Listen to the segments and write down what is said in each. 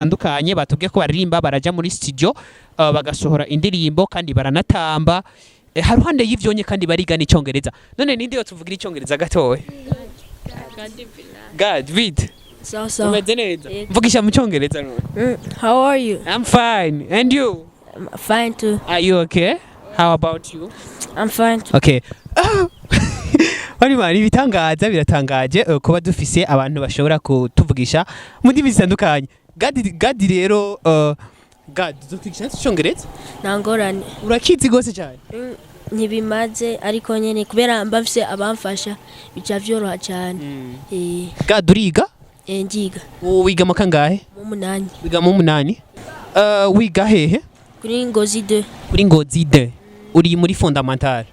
Batandukanye batubwiye ko baririmba, baraja muri studio, bagasohora indirimbo kandi baranatamba. Haruhande y'ivyonye kandi bariga n'icongereza. None ninde yo tuvugira icongereza gatoya? God vid. Sawa sawa. Umeze neza? Yego. Mvugisha mu congereza none. How are you? I'm fine, and you? I'm fine too. Are you okay? How about you? I'm fine too. Okay. Bari bari ibitangaza, biratangaje kuba dufise abantu bashobora kutuvugisha mu ndimi zitandukanye. Gadi, Gadi rero, Gadi, uzotwigisha icongereza? Nta ngorane. Urakizi gose cyane? Ntibimaze ariko nyene kubera mba mfise abamfasha bica vyoroha cyane. Gadi, uriga? Ndiga. Wiga mu kangahe? Mu munani. Wiga mu munani. Wiga hehe? Kuri Ngozi 2. Kuri Ngozi 2, uri muri fondamental.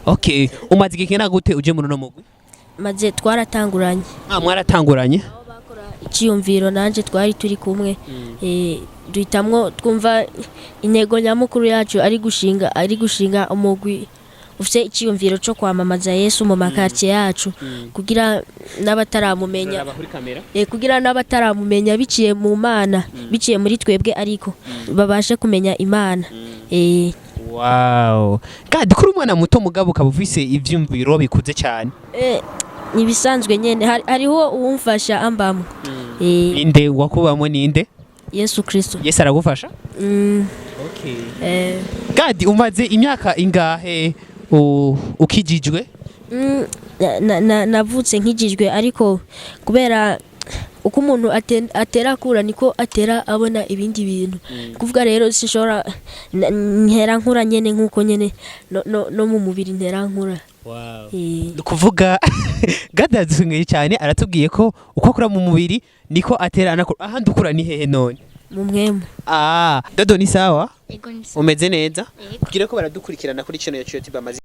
Okay, umaze igihe kingana gute uje muri uno mugwi? Maze twaratanguranye. Ah, mwaratanguranye. Iciyumviro nanje twari turi kumwe, duhitamwo twumva intego nyamukuru yacu ari gushinga umugwi ufite iciyumviro cyo kwamamaza Yesu mu ma quartier yacu kugira n'abataramumenya kuri kamera. Kugira n'abataramumenya biciye mu Mana, biciye muri twebwe, ariko babashe kumenya Imana. Wow, Gadi, kuri umwana muto mugabo ukaba ufise ivyumviro bikuze cyane. Ibisanzwe nyene, hariho uwumfasha ambamwo. Ninde wakubamo, ninde? Yesu Kristo. Yesu aragufasha? Mm. Okay. Eh. Gadi, umaze imyaka ingahe ukijijwe? Navutse nkijijwe, ariko kubera uko umuntu atera akura niko atera abona ibindi bintu. Kuvuga rero sinshobora ntera nkura nyene nkuko nyene no mu mubiri ntera nkura. Wow. Eh. Ni ukuvuga Gadi aradusengeye cyane, aratubwiye ko uko akura mu mubiri niko atera anakura. Ahandi ukura ni hehe none? Mu mpwemu. Ah, Dodo, ni sawa? Ego, ni sawa. Umeze neza? Yego. Kugira ko baradukurikirana kuri channel yacu ya YouTube amaze